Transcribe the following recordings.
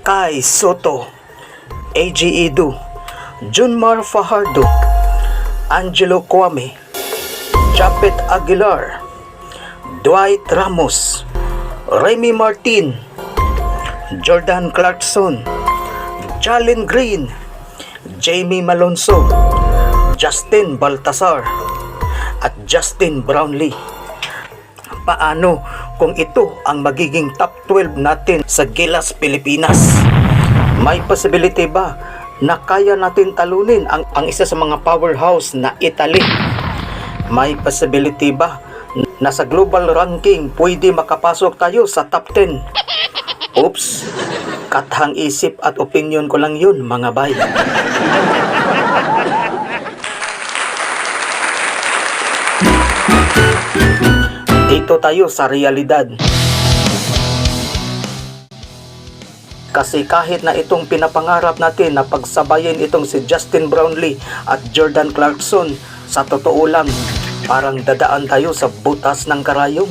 Kai Soto, AJ Edu, Junmar Fajardo, Angelo Kouame, Japeth Aguilar, Dwight Ramos, Remy Martin, Jordan Clarkson, Jalen Green, Jamie Malonzo, Justin Baltasar, at Justin Brownlee. Paano kung ito ang magiging top 12 natin sa Gilas Pilipinas? May possibility ba na kaya natin talunin ang isa sa mga powerhouse na Italy? May possibility ba na sa global ranking pwede makapasok tayo sa top 10? Oops, kathang isip at opinion ko lang yun, mga bay. Dito tayo sa realidad. Kasi kahit na itong pinapangarap natin na pagsabayin itong si Justin Brownlee at Jordan Clarkson, sa totoo lang, parang dadaan tayo sa butas ng karayom.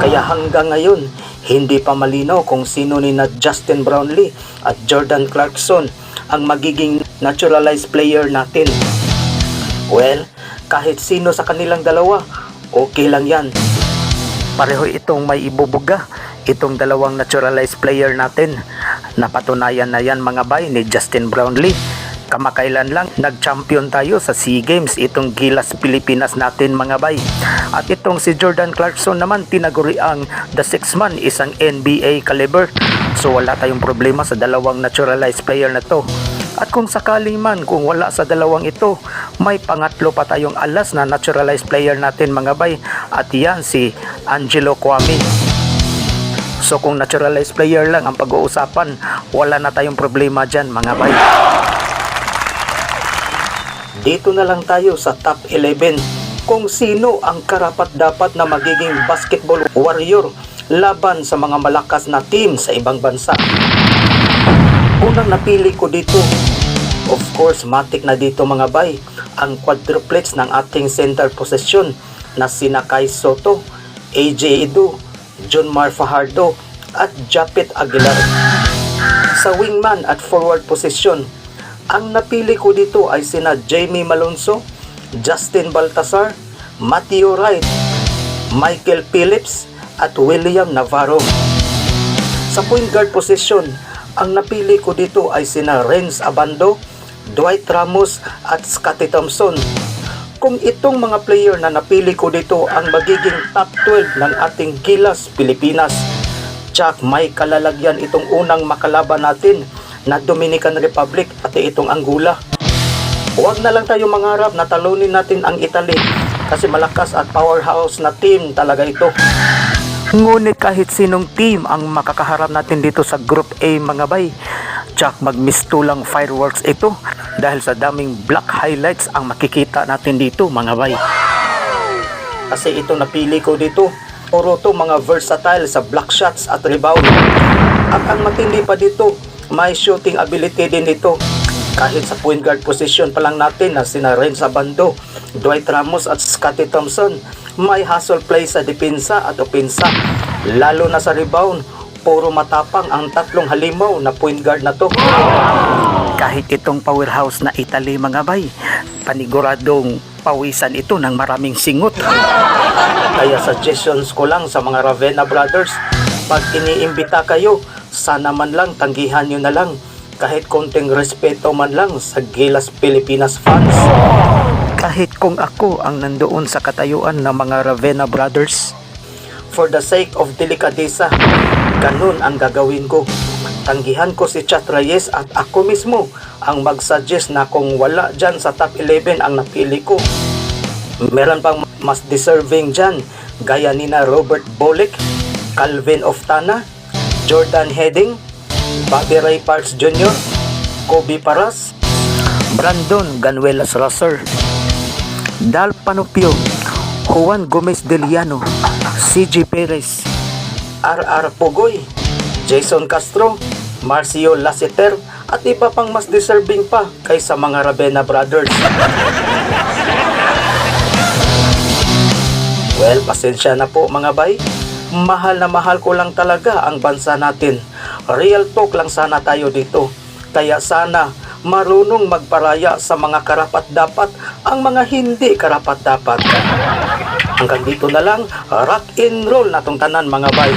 Kaya hanggang ngayon, hindi pa malinaw kung sino ni na Justin Brownlee at Jordan Clarkson ang magiging naturalized player natin. Well, kahit sino sa kanilang dalawa, okay lang yan. Pareho itong may ibubuga, itong dalawang naturalized player natin. Napatunayan na yan, mga bay, ni Justin Brownlee. Kamakailan lang nag-champion tayo sa SEA Games, itong Gilas Pilipinas natin, mga bay. At itong si Jordan Clarkson naman, tinaguri ang The Six Man, isang NBA caliber. So wala tayong problema sa dalawang naturalized player na to. At kung sakali man, kung wala sa dalawang ito, may pangatlo pa tayong alas na naturalized player natin, mga bay. At yan si Angelo Kouame. So kung naturalized player lang ang pag-uusapan, wala na tayong problema dyan, mga bay. Dito na lang tayo sa top 11 kung sino ang karapat-dapat na magiging basketball warrior laban sa mga malakas na team sa ibang bansa. Unang napili ko dito, of course, matik na dito, mga bay, ang quadruplets ng ating center position na sina Kai Soto, AJ Edu, Junmar Fajardo at Japeth Aguilar. Sa wingman at forward position, ang napili ko dito ay sina Jamie Malonzo, Justin Baltasar, Matthew Wright, Michael Phillips at William Navarro. Sa point guard position, ang napili ko dito ay sina Renz Abando, Dwight Ramos at Scottie Thompson. Kung itong mga player na napili ko dito ang magiging top 12 ng ating Gilas Pilipinas, tsak may kalalagyan itong unang makalaban natin na Dominican Republic pati itong Angola. Huwag na lang tayo mangarap na talunin natin ang Italy kasi malakas at powerhouse na team talaga ito. Ngunit kahit sinong team ang makakaharap natin dito sa Group A, mga bay, tsak magmistulang fireworks ito dahil sa daming black highlights ang makikita natin dito, mga bay. Kasi ito napili ko dito, puro to mga versatile sa block shots at rebound. At ang matindi pa dito, may shooting ability din ito. Kahit sa point guard position pa lang natin na sina Renz Abando, Dwight Ramos at Scottie Thompson, may hustle play sa depensa at opensa. Lalo na sa rebound, puro matapang ang tatlong halimaw na point guard na to. Kahit itong powerhouse na Italy, mga bay, paniguradong pawisan ito ng maraming singot. Kaya suggestions ko lang sa mga Ravena Brothers, pag iniimbita kayo, sana man lang tanggihan nyo na lang kahit konting respeto man lang sa Gilas Pilipinas fans. Kahit kung ako ang nandoon sa katayuan ng mga Ravena Brothers, for the sake of delikadesa, ganun ang gagawin ko. Tanggihan ko si Chat Reyes at ako mismo ang mag-suggest na kung wala dyan sa top 11 ang napili ko, meron pang mas deserving dyan, gaya ni na Robert Bolick, Calvin Oftana, Jordan Heading, Bobby Ray Parks Jr., Kobe Paras, Brandon Ganuelas Rosser, Dal Panopio, Juan Gomez de Liaño, CJ Perez, RR Pogoy, Jason Castro, Marcio Lassiter at iba pang mas deserving pa kaysa mga Ravena Brothers. Well, pasensya na po, mga bay. Mahal na mahal ko lang talaga ang bansa natin. Real talk lang sana tayo dito. Kaya sana marunong magparaya sa mga karapat-dapat ang mga hindi karapat-dapat. Hanggang dito na lang, rock and roll na tong tanan, mga bay.